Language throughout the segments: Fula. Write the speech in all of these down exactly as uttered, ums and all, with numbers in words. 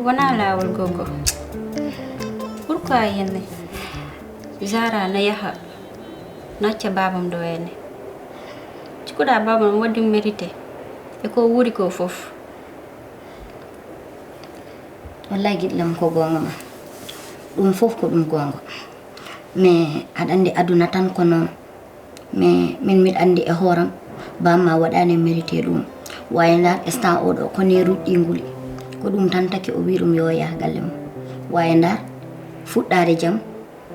Wonaa laawol, gogo. Pourquoi yenne? Zara na yaha, na acca baabam ɗo henne. Cikkuɗaa baabam waɗi mérité e ko o wuuri ko fof. Wallaay giɗlam, ko goonga ma. Ɗum fof ko ɗum goonga. Mais aɗa anndi aduna tan ko noon. Mais min miɗa anndi e hooram, bamma waɗaani mérité ɗum. Waaye ndaar, instant oɗo, ko neeruuji ɗi nguli. Ko ɗum tan taki o wi ɗum yo yah galle mum. Waaye ndaar, fuɗɗaade jam,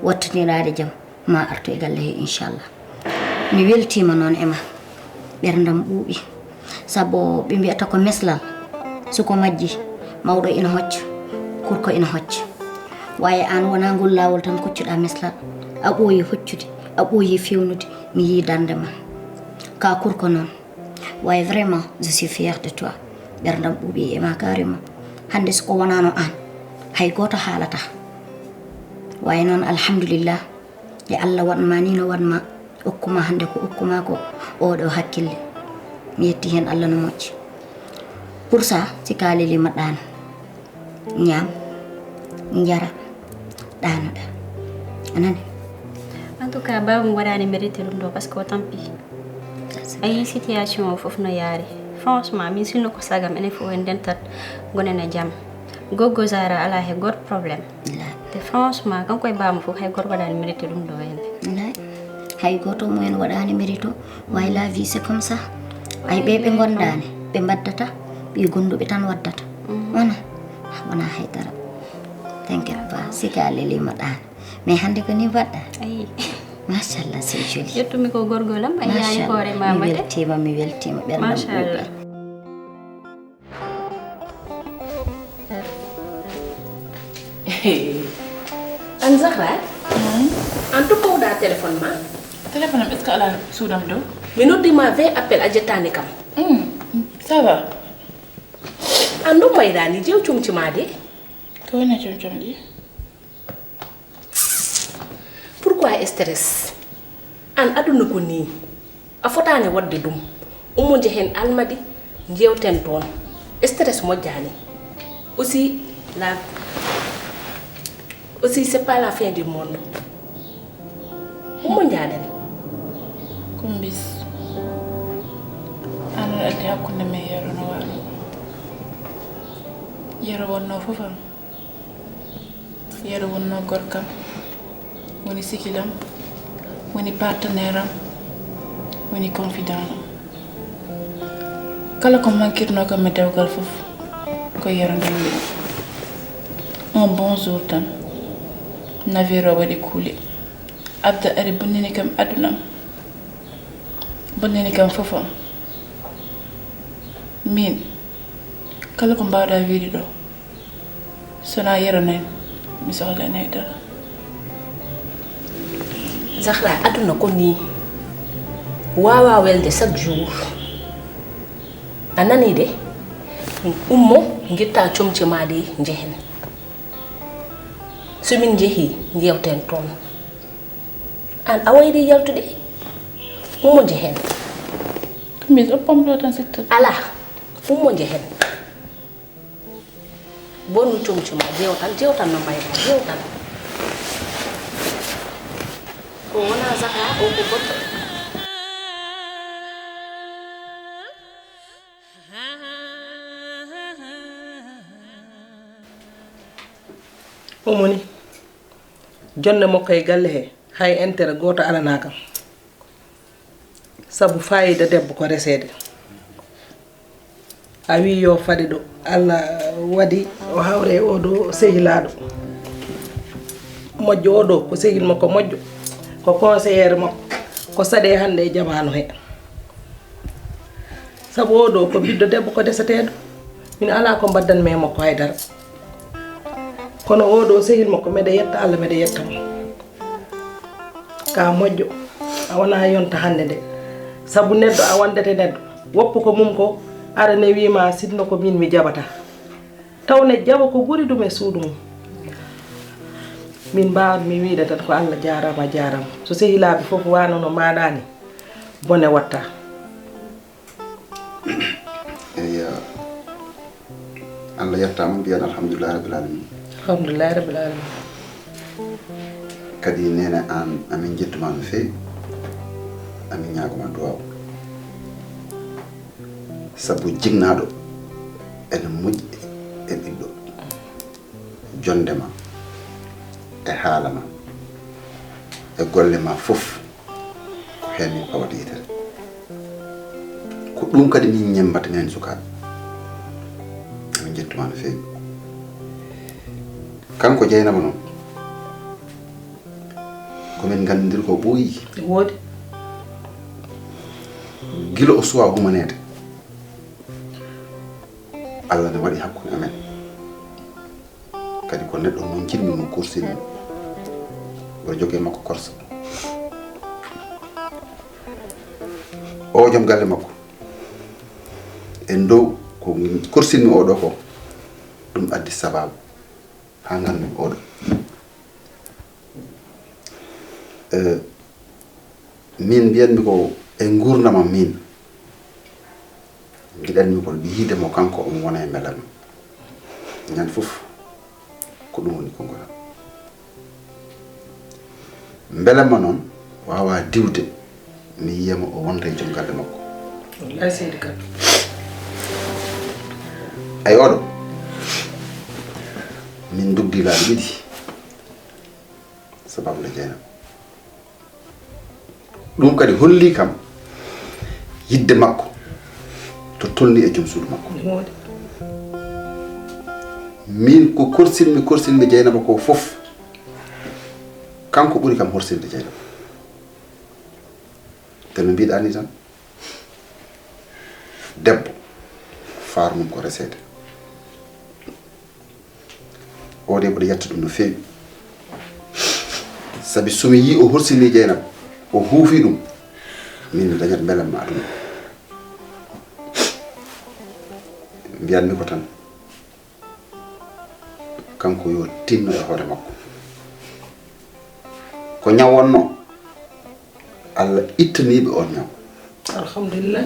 wattiniraade jam, ma artu e galle he, inchallah. Mi weltiima noon e ma. Ɓerndam ɓuuɓi. Sabu ɓe mbiyata ko meslal, suko majji, mawɗo ina hocca, kurko ina hocca. Waaye aan wonaa ngol laawol tan koccuɗaa meslal. A ɓooyi hoccude, a ɓooyi fewnude, mi yii darnde ma. Ka kurko noon. Waaye vraiment, je suis fière de toi. Ɓerndam ɓuuɓi e ma carrément. Hannde so ko wonaano aan, hay gooto haalata. Waaye noon, alhamdulillah, nde Allah waɗma ni no waɗma, okkuma hannde ko okkuma ko, oɗo hakkille. Mi yetti heen Allah no moƴƴi. Pour ça, si ka leli ma ɗaano. Ñaam, njara, ɗaanoɗa. A nani? En tout cas, baabam waɗaani mérité ɗum ɗo, parce que o tampi. A yii situation o fof no yaari. Franchement, min sinno ko sagam, enen fof en ndentat, ngonen e jam. Gogo Zara alaa he gooto problème. Te franchement, kanko e baabam fof, hay gooto waɗaani mérité ɗum ɗo henne. Hay gooto mumen waɗaani mérito. Waaye la vie, c'est comme ça. Ay, ɓe ɓe ngondaani, ɓe mbaddata, ɓe gonduɓe tan waddata. Wona? Wona hay dara. T'inquiète pas, si ka leli ma ɗaano. Mais hannde ko ni mbaɗɗa? Ayi. Machallah, c'est joli. Ƴettumi ko gorgol am, a yiyaani hoore ma. Mi weltiima, mi weltiima, ɓerndam ɓuuɓi. An Zahra, an to kowɗa téléphone ma? Téléphone am, est-ce que ala suudam dow? Mi noddi ma vingt appel a jettani kam. Hmm, ça va. An ɗum mayɗani jew cumci ma de? Ko woni cumcum ɗi? Pourquoi stress? An aduna ko ni. A fotaani waɗde ɗum. Ummo njehen almadi, njewten toon. Stress moƴƴaani. Aussi, la, aussi, c'est pas la fin du monde. Ummo njaaden. Kumbis. An on addi hakkunde men Yero no waalo. Yero wonno fof am. Yero wonno gorkam, woni sikilam, woni partenaire am, woni confident am. Kala ko mankirno kam e dewgal fof, ko Yero ndenndi. Un bon jour tan, navire o waɗi kuule. Abda ari bonnini kam aduna am, bonnini kam fof am. Min, kala ko mbawɗa wiide ɗo, sona Yero nani, mi sohlani hay dara. Zahra, aduna ko ni, wawa welde chaque jour. A nani de? Ummo, ngitta comci ma de, njehen. So min njehi, njewten toon. An a wayri yaltude. Ummo njehen. Kumbis, oppam ɗo tan sitto. Ala, ummo njehen. Bonnu comci ma, jewtan, jewtan no mbayra, jewtan. Ko wona Zahra, o ko goɗɗo. Ummo ni, jonde makko e galle he, hay intérêt gooto alanaa kam. Sabu faayiida debbo ko reseede. A wii yo faɗe ɗo, Allah waɗi o hawre e oo ɗo sehilaaɗo. Moƴƴo oo ɗo, ko sehil makko moƴƴo, ko conseillère makko, ko saɗe hannde e jamaanu he. Sabu oo ɗo ko ɓiɗɗo debbo ko deseteeɗo. Min alaa ko mbaddanmi e makko hay dara. Kono oo ɗo sehil makko, mbeɗa yetta Allah, mbeɗa yetta mo. Ka moƴƴo, a wonaa yonta hannde nde. Sabu neɗɗo a wondete neɗɗo, woppu ko mum ko, ara ne wii ma sinno ko min mi jaɓata. Taw ne jaɓa ko ɓuri ɗum e suudu mum. Min mbaawat mi wiide tan ko Allah jaaraama, a jaaraama. So sehilaaɓe fof wano no mbaɗa ni, bone watta. Eya. Allah yettaama, mbiyan alhamdulillahi rabbil alamin. Alhamdulillahi rabbil alamin. Kadi neene an, amin jettuma no feewi, amin ñaagoma duwaaw. Sabu jinnaaɗo ene moƴƴi e ɓiɗɗo. Jonde ma e haala ma e golle ma fof ko heen min pawata yitere. Ko ɗum kadi min ñemmbata minen sukaaɓe. Amin njettuma no feewi. Kanko Jeynaba noon, ko min nganndiri ko ɓooyi. Woodi. Gila o suwaa humaneede, Allah ne waɗi hakkunde amen. Kadi ko neɗɗo mo njiɗmi, mo korsinmi, mboɗo jogii e makko korsa. O joom galle makko, e dow ko korsinmi o ɗo ko, ɗum addi sababu haa nganndumi o ɗo. Eh, min mbiyanmi ko e nguurndam am min, ngiɗanmi ko yiide mo kanko, omo wona e mbelamma. Ñande fof ko ɗum woni konngol am. Mbelamma noon waawaa diwde mi yiya mo o wonda e joom galle makko. Wallahi seydi kan. Ay oɗo, min ndugdi laabi ɗiɗi sababu nde Jeynaba. Ɗum kadi holli kam yidde makko to tolni e joom suudu makko. Min ko korsinmi, korsinmi Jeynaba ko fof, kanko ɓuri kam horsinde Jeynaba. Te no mbiɗa ni tan, debbo, faaro mum ko reseede. O de mboɗo yetta ɗum no feewi. Sabi so mi yii o horsini Jeynaba, o huufi ɗum, min mi dañat mbelamma aduna. Mbiyanmi ko tan, kanko yo tinno e hoore makko. Ko ñaw wonno, Allah ittaniiɓe on ñaw. Alhamdulillah.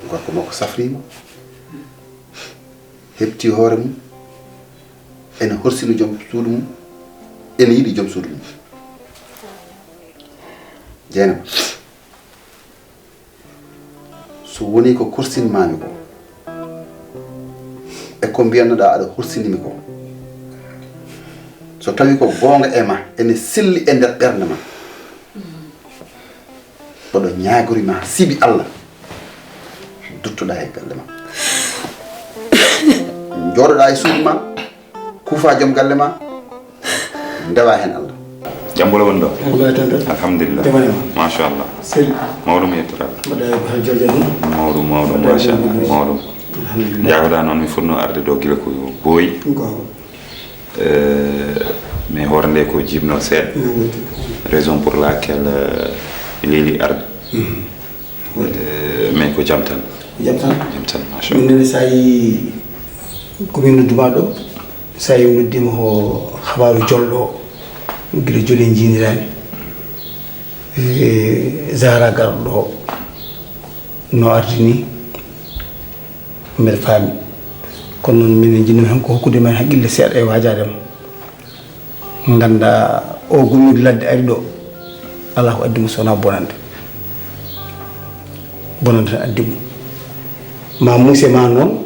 Gorko makko safriima, heɓti hoore mum, ene horsini joom suudu mum, ene yiɗi joom suudu mum. Jeynaba, so woni ko korsinmaami ko, e ko mbiyannoɗaa aɗa horsinimi ko, so tawi ko goonga e ma, ene selli e nder ɓernde ma, mboɗo ñaagori ma sibi Allah, duttoɗaa e galle ma. Njooɗoɗaa e suudu ma, kuufa joom galle ma, ndewa heen Allah. Jam ɓolo woni ɗo? Alhamdulillah tan tan. Alhamdulillah. Jamanema. Machallah. Sel. Mawɗo mi yettoraɓe. Mbaɗa ko hajjoje noon. Mawɗo mawɗo Mbaɗa machallah. ko Mawɗo. Alhamdulillah. Jaagoɗa noon mi fotno arde ɗo gila ko boyi. Ko. Eh, mais hoore nde ko jibnol seeɗa. Raison pour laquelle eh, mi leeli arde. Eh, mais ko jam tan. Jam tan. Jam tan machallah. Min nene sa yi ko min nodduma ɗo, sa yi noddima ko habaru jolɗo, gila joli en jinirani. Eh, Zahra garɗo ɗo no ardi ni, mbeɗa faami. Kono noon minen jinnoo heen ko hokkude men haqqille seeɗa e waajade mo. Nganndaa o gummiiɗo ladde ari ɗo, alaa ko addi mo so wonaa bonande. Bonande tan addi mo. Ma muuse ma noon,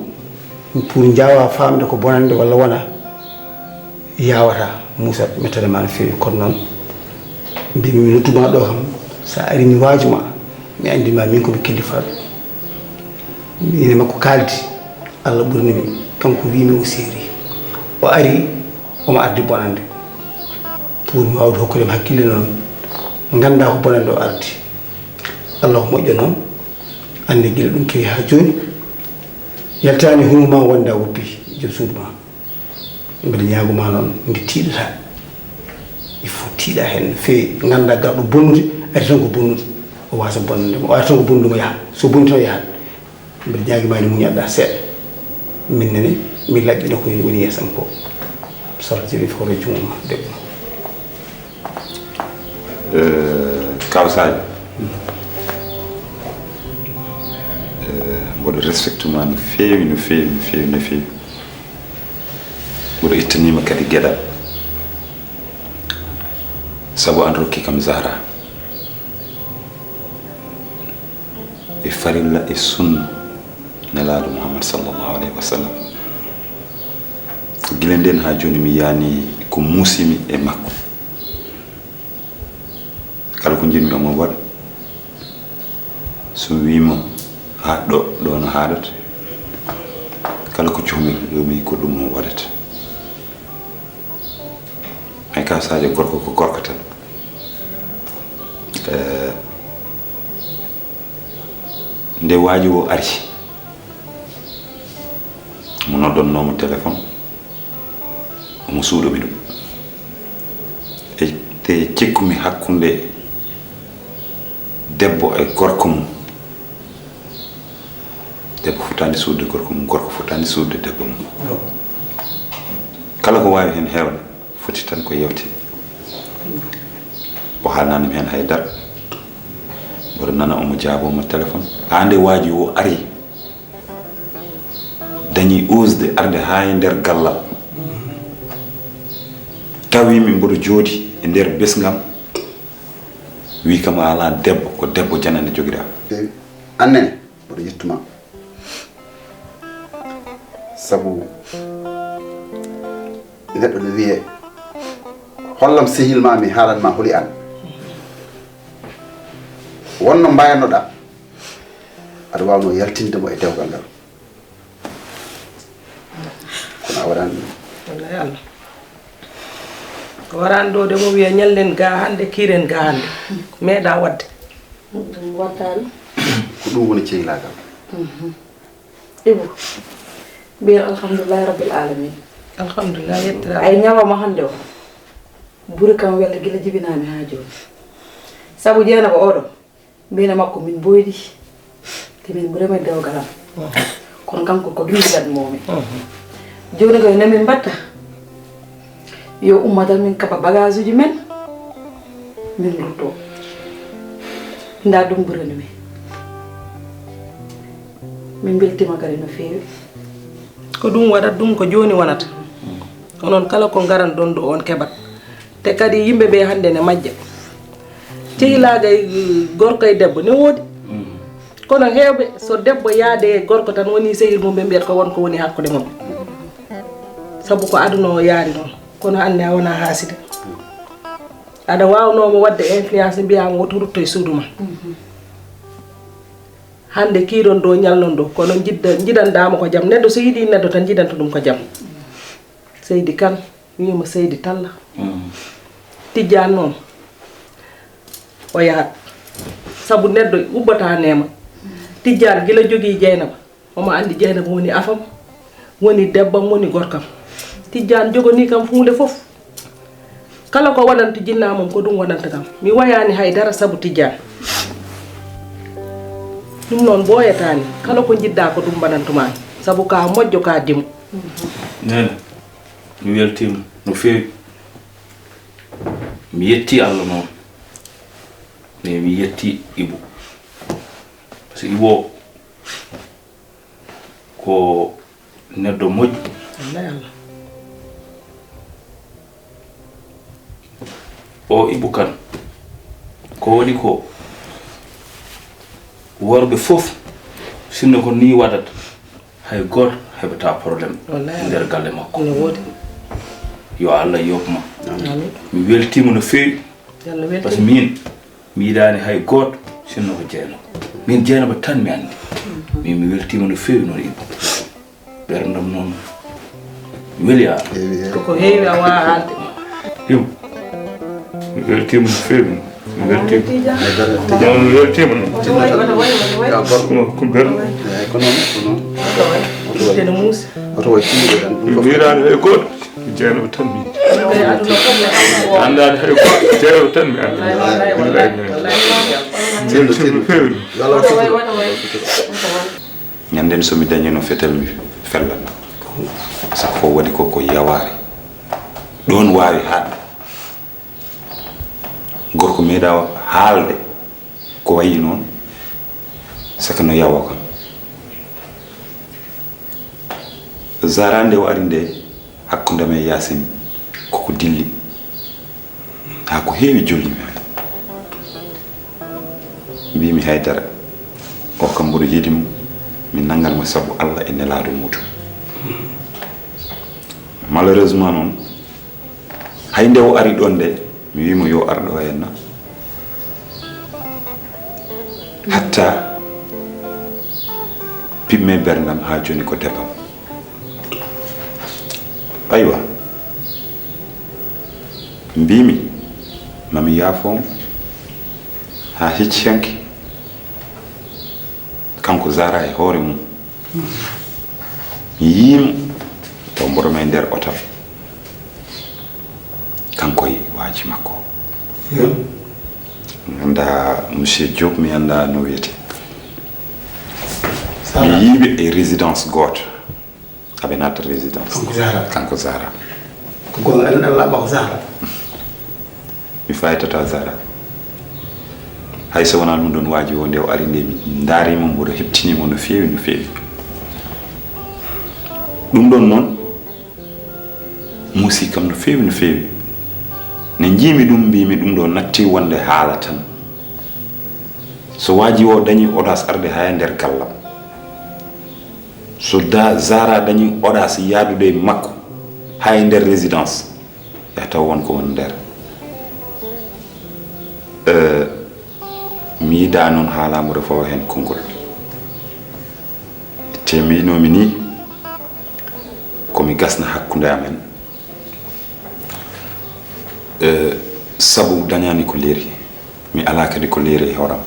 pour njaawa faamde ko bonande walla wonaa, yaawataa, muusat mettane ma no feewi. Kono noon, mbimi mi nodduma ɗo kam, so a ari mi waaju ma, mi anndi ma min ko mi kellifaaɗo. Min e makko kaaldi, Allah ɓurni mi, kanko wiimi o seeri. O ari, omo ardi bonande. Pour mi waawde hokkude mo hakkille noon, nganndaa ko bonande o ardi. Allah ko moƴƴo noon, anndi gila ɗum kewi haa jooni. Yaltaani hunuko ma wonde a woppi joom suudu ma. Mbeɗa ñaaguma noon nde tiiɗata. Il faut tiiɗa heen no feewi. Nganndaa garɗo bonnude, ari tan ko bonnude. O waasa bonnande mo. O ari tan ko bonnude mo yaha. So bonni tan o yahat. Mbeɗa ñaagima ni muñaɗa seeɗa. Min nene, mi laɓɓina ko woni yeesam ko. Sara jiri fawre jumo ma, debbo. Eh, Kaw Sadio. Eh, mboɗo respecte ma no feewi, no feewi, no feewi, no feewi. Wuro ittaniima kadi geɗal, sabu an rokki kam Zahra e farilla e sunna Nelaaɗo Muhammad sallallahu alayhi wa sallam. Gila nden haa jooni mi yaani ko muusimi e makko. Kala ko njiɗmi omo waɗa. So mi wiima haaɗ ɗo, ɗo no haaɗata. Kala ko cuhmi ɗumi ko ɗum o waɗata. Hay ka Sadio gorko ko gorko tan. Eh, nde waaju o ari, mo noddonnoomo téléphone, omo suuɗumi ɗum. E te cikkumi hakkunde debbo e gorko mum. Debbo fotaani suuɗde gorko mum, gorko fotaani suuɗde debbo mum. Kala ko waawi heen heewde, foti tan ko yewte. O haalnaani mi heen hay dara. Mboɗo nana omo jaaboo ma téléphone. Haa nde waaju o ari, dañi osde arde haa e nder gallal. Tawi mi mboɗo jooɗi e nder besngam, wi kam a alaa debbo, ko debbo janande jogiɗaa. Anne, mboɗo yettuma. Sabu neɗɗo no wiyee, hollam sehil ma mi haalan ma holi an. Wonno mbayanoɗa, aɗa wawno yaltinde mo e dewgal ngal. Kono a waɗani ɗum. Wallaahi Allah. Ko waraani ɗo de mo wiya ñallen ga hannde, kiiren ga hannde. Meeɗa waɗde. Wattaani. Ko ɗum woni ceylaagal. Ibu, mbiyen alhamdulillahi rabbil alamin. Alhamdulillah, yettira. Ay ñalawma hannde o, buri kam welde gila jibinaami haa jooni. Sabu Jeynaba oɗo, min e makko min mboydi. Te min ɓurima e dewgal am. Kono kanko ko ɗum jiɗatnoomi. Jooni kay no min mbatta? Yo umma tan min kaɓa bagage uji men, min rutto. Nda ɗum ɓurani min. Min mbeltima kadi no feewi. Ko ɗum waɗat ɗum ko jooni wonata. Onon kala ko ngaran ɗon ɗo on keɓat. Te kadi yimɓe ɓe hannde ne majja. Cehilaaga e gorko e debbo ne woodi. Kono heewɓe so debbo yaade e gorko tan woni sehil mum ɓe mbiyata ko won ko woni hakkude mum. Sabu ko aduna o yaari noon. Kono anne a wona haasida. Aɗa waawnoo mo waɗde influence mbiyaa mo woto rutto e suudu ma. Hannde kiiron ɗo ñalnon ɗo kono jidda jidanɗaa mo ko jam. Neɗɗo so yiɗi neɗɗo tan jidanto ɗum ko jam. Seydi Kan wiima Seydi Talla. Tijjaan noon o yahat. Sabu neɗɗo ubbata neema. Tijjaan gila jogii Jeynaba. Omo anndi Jeynaba woni afam, woni debbam, woni gorkam. Tijjaan joganii kam huunde fof. Kala ko waɗanta jinnaa mum ko ɗum waɗanta kam. Mi wayaani hay dara sabu Tijjaan. Ɗum noon ɓooyataani. Kala ko njiɗɗaa ko ɗum mbaɗantumaa. Sabu ka moƴƴo ka dimo. Neene, mi weltiima no feewi. Mi yetti Allah noon. Mais mi yetti Ibu. Parce que Ibu o ko neɗɗo moƴƴo. Wallaahi Allah. O Ibu Kan ko waɗi ko worɓe fof sinno ko ni waɗata. Hay gooto heɓataa problème. Wallaahi. Nder galle makko. No woodi. Yo Allah yoɓ ma. Amin. Mi weltiima no feewi. Yalla weltin. Parce que min mi yiɗaani hay gooto sinno ko Jeynaba. Min Jeynaba tan mi anndi. Min mi weltiima no feewi noon Ibu. Ɓerndam noon weli a. Ko ko heewi a waawa haalde. Ibu. Mi weltiima no feewi. Mi weltiima. Noon mi weltiima noon. Ko, ko bel. Ene muusi. Mi yiɗaani hay gooto. Jeynaba tan mi. Anndaani hay gooto. Jeynaba tan mi anndi. Billahi. Mi weltiima no feewi. Ñanden so mi dañino fetel mi fellan. Sakko waɗi ko ko yawaare. Ɗon waawi haaɗ. Gorko meeɗa haalde ko wayi noon. Saka no yawo kam. Zara nde o ari nde Hakkunde am e Yaasin, koko dilli, haa ko heewi jolli mi heen. Mbiimi haydara, o kam mboɗo yiɗi mo, mi nanngan mo sabu Alla e nelaaɗo muuɗum. Malheureusement noon, hay nde o ari ɗoon nde, mi wii mo yo ar ɗo henna. Hatta piɓme berndam haa jooni ko debam. Aywa. Mbiimi, mami yaafo mo haa hecci hanki. Kanko Zara e hoore mum. Mi yii mo, taw mboɗo may nder otal. Kanko e waaji makko. Mi annda Monsieur Diop, mi annda no wiyete. Mi yii ɓe e résidence gooto. Aɓe naata résidence. Kanko Zara. Kanko Zara. Ko goonga, en Allah ɓaw Zara. Mi faytata Zara. Hay so wonaa ɗum ɗoon waaji o, nde o ari nde, mi ndaari mo, mboɗo heɓtini mo no feewi, no feewi. Ɗum ɗoon noon, muusi kam no feewi, no feewi. Nde njiimi ɗum, mbiimi ɗum ɗo natti wonde haala tan. So waaji o dañi audace arde haa e nder gallam, so da Zara dañi audace yaadude e makko haa e nder résidence, ya taw won ko won nder. Eh, mi yiɗaa noon haala mboɗo fawa heen konngol. Te mbiinoomi nii, ko mi gasna hakkunde amen. Eh, sabu dañaani ko leeri. Mi alaa kadi ko leeri e hooram.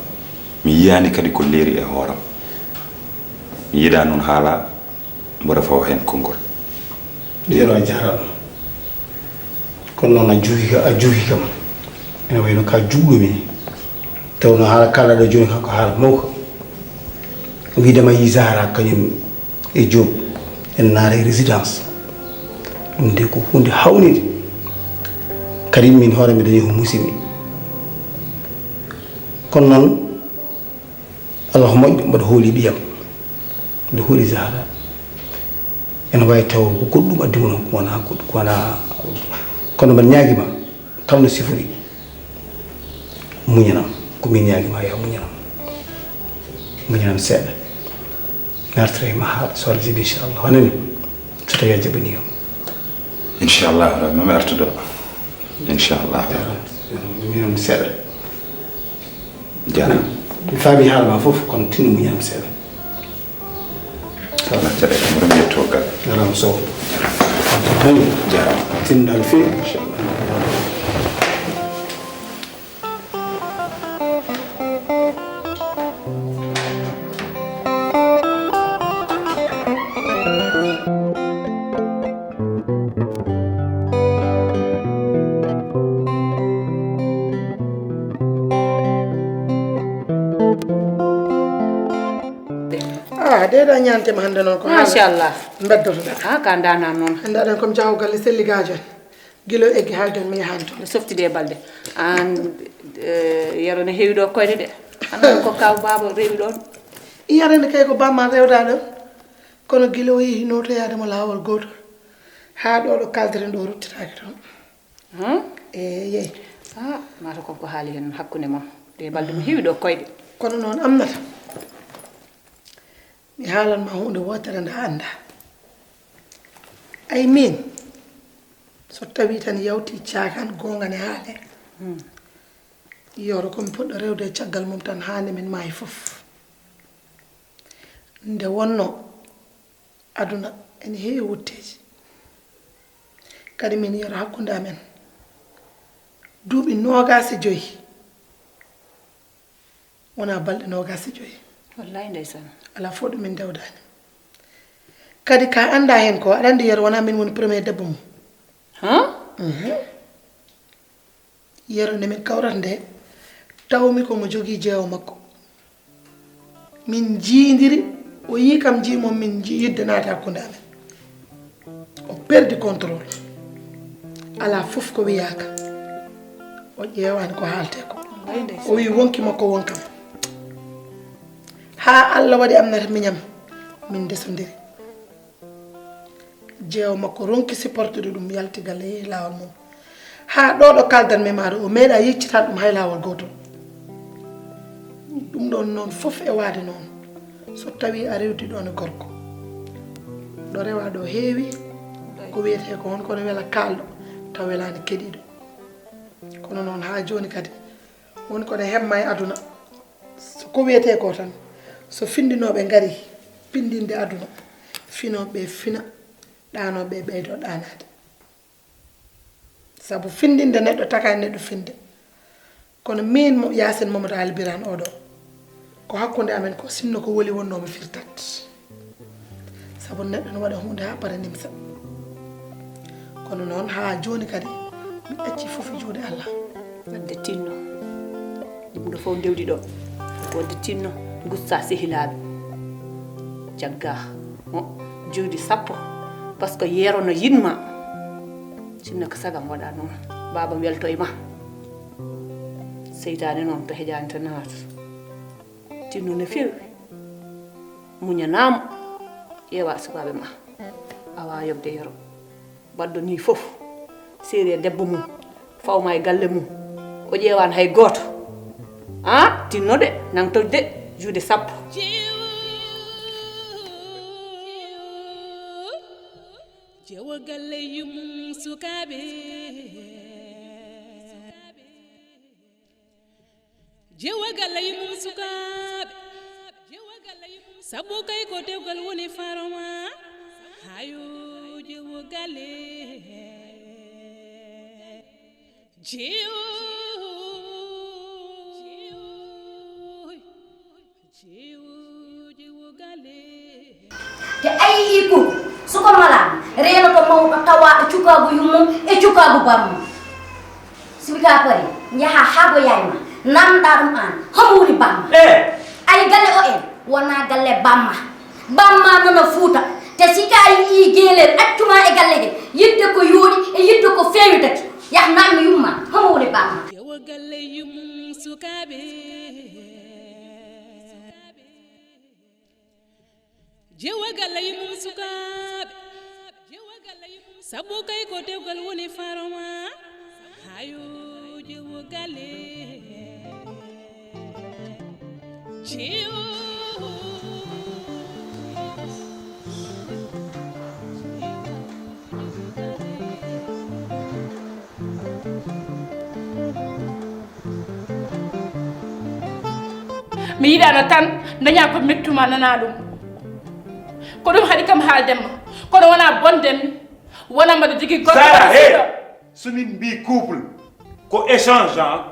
Mi yiyaani kadi ko leeri e hooram. Mi yiɗaa noon haala mboɗo fawa heen konngol. Yero a jaaraama. Kono noon a juuhi ka, a juuhi kam. Ene wayi no ka juuɗumi ni. Taw no haala kaalɗaa ɗo jooni ka ko haala mawka. Wiide ma yi Zahra kañum e Diop en naata e résidence. Ɗum de ko huunde hawnide. Kadi min hoore mi dañi ko musidmi. Kono noon, Allah ko moƴƴo, mboɗo hooli ɓiyam. Mboɗo hooli Zahra. Ene waawi taw ko goɗɗum addi mo noon, ko wonaa goɗɗum, ko wonaa, kono mbaɗa ñaagi ma, kam no sifori. Muñanam, ko min ñaagi ma, ya muñanam. Muñanam seeɗa. Mi artira e ma haala, so Allah jaɓi, inchallah. A nani? So tawi a jaɓani kam. Inchallah, rabbi, mami artuɗo. Inchallah. Muñanam seeɗa. Jaaraama. Mi faami haala ma fof, kono tinno muñanam seeɗa. Alaa caɗeele, mboɗo mi yetto gal. Jaaraama Sow. Jaaraama. Tinno no feewi. Inchallah. Ah, de da ñaante ma hannde noon ko haala. Machallah. Mbeddotoɗaa. Ah, ka ndaanaan noon. Hannde aɗen ko mi jahogal e selligaajo en. Gila o eggi haa jooni mi yahaani toon. Nde softi de balde. Aan, eh, Yero ne heewi ɗo koyɗe de. Hannde ko kaw baaba rewi ɗoon. Yero ne kay ko bamma rewda ɗoon. Kono gila o yehi nootoyaade mo laawol gootol. Haa ɗo ɗo kaldiren ɗo ruttitaake toon. Huh? Eeye. Ah, mata kon ko haali heen hakkunde mon. De balde mi heewi ɗo koyɗe. Kono noon amnata. Mi haalan ma huunde wootere nde a anndaa. Ay miin, so tawii tan yawtii caakaan goonga ne haalee. Hmm. Yoro ko mi puɗɗo rewde e caggal mum tan haa nde min maayi fof. Nde wonnoo, aduna ene heewi wutteeji. Kadi min Yero hakkunde amen. Duuɓi noogaas e joyi. Wonaa balɗe noogaas e joyi. Wallaay ndeysaan. Alaa fof ɗo min ndewdaani. Kadi ka anndaa heen ko, aɗa anndi Yero wonaa min woni premier debbo mum. Huh? Mhm. Yero nde min kawrata nde, tawmi ko mo jogii jeewo makko. Min njiidiri, o yii kam njii mo min nji-, yidde naati hakkunde amen. O perdi contrôle. Alaa fof ko wiyaaka. O ƴeewaani ko haaletee ko. Wallaay ndeysaan. O wii wonki makko wonkam. Haa Allah waɗi amnata miñam. Min ndesondiri. Jeewo makko ronki supportude ɗum, yalti galle, yehi laawol mum. Haa ɗo ɗo kaldanmi maa ɗo, o meeɗaa yeccitaade ɗum hay laawol gootol. Ɗum ɗoon noon fof e waade noon. So tawii a rewdi ɗoon e gorko, ɗo rewaa ɗo heewi, ko wiyetee ko won kono wela kaalɗo, taw welaani keɗiiɗo. Kono noon haa jooni kadi, won ko ne hemma e aduna. So ko wiyetee ko tan, so finndinooɓe ngari pinndinde aduna, finooɓe fina, ɗaanooɓe ɓeydo ɗaanaade. Sabu finndinde neɗɗo, takaani neɗɗo finde. Kono miin mo, Yaasin Mamadou Ali Birane oɗo, ko hakkunde amen ko, sinno ko woli wonnoo mi firtat. Sabu neɗɗo no waɗa huunde haa para nimsa. Kono noon haa jooni kadi mi acci fof e juuɗe Allah. Wadde tinno, ɗum ɗo fof ndewdi ɗo. Wadde tinno, gusta sehilaaɓe. Jagga mo juuɗe sappo, parce que yeero no yiɗ ma. Sinno ko sagam waɗa noon, baaba welto e ma. Seytaane noon to heƴaani to naata. Tinno no feewi. Muñanaama, ƴeewa sukaaɓe ma. Awa yoɓde yero. Baɗɗo nii fof, seeri e debbo mum, fawma e galle mum. O ƴeewaani hay gooto. Haa tinno de, nang tojde, juuɗe sappo. Jewo galle yummum sukaaɓe. Jewo galle yummum sukaaɓe. Sabu kay ko dewgal woni farma. Hayo jewo galle. Jewo. Te a yii ko suka malaama reenoto mawɗo tawaaɗo cukaagu yummum e cukaagu bammum. Subika pare, njaha haa go yaay ma, namndaa ɗum aan, homo woni bamma? Eh! Ay galle o en, wonaa galle bamma. Bamma nono Fuuta, te si ka a yii geelel accuma e galle he, yiɗde ko yooɗi e yiɗde ko feewitaki. Yah naamnu yumma, homo woni bamma? Jewo galle yummum sukaaɓe. Jewo galle yummum sukaaɓe. Sabu kay ko dewgal woni farma. Hayo jewo galle. Jewo. Mi yiɗaano tan dañaa ko mettuma nanaa ɗum. Ko ɗum haɗi kam haalden ma. Kono wonaa bonde mi, wonaa mbaɗa jogii gorko. Sara, walla he! Siɗo. So min mbii couple, ko échange, ah.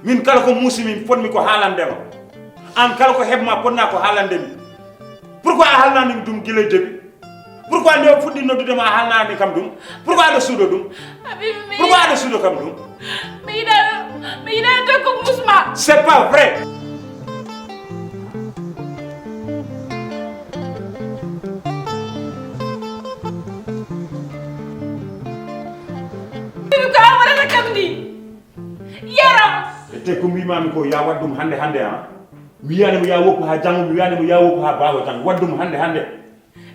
Min kala ko muusi min fotmi ko haalande ma. Aan kala ko heɓ ma potnaa ko haalande mi. Pourquoi a haalnaani mi ɗum gila e début? Pourquoi nde o fuɗɗi noddude ma a haalnaani kam ɗum? Pourquoi aɗa suuɗo ɗum? Habib, mi Pourquoi aɗa suuɗo kam ɗum? Mi yiɗaano, mi yiɗaano tan ko muus ma. C'est pas vrai. Ɗum ko an waɗata kam ni. Yero. E te ko mbimami ko ya waɗ ɗum hannde hannde, ah. Mi wiyani mo ya woppu ha janngo, mi wiyani mo ya woppu ha baawa janngo. Waɗ ɗum hannde hannde.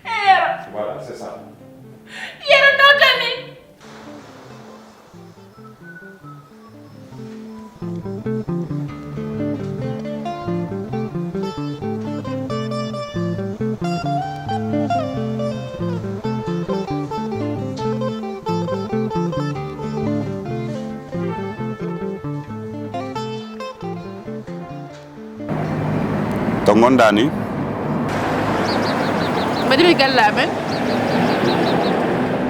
Yero. Voilà, c'est ça. Yero, no dami. To ngonɗaa ni? Mbaɗimi galle amen.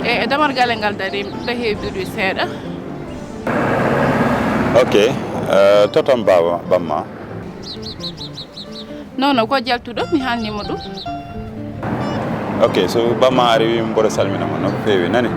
E, e damorgal ngal dari, ɗo heewi duuɗi seeɗa. Ok, eh, toton baaba, bamma? Non, non, ko jaltuɗo, mi haalnii mo ɗum. Ok, so bamma ari, wi mboɗo salmina mo no feewi, nani?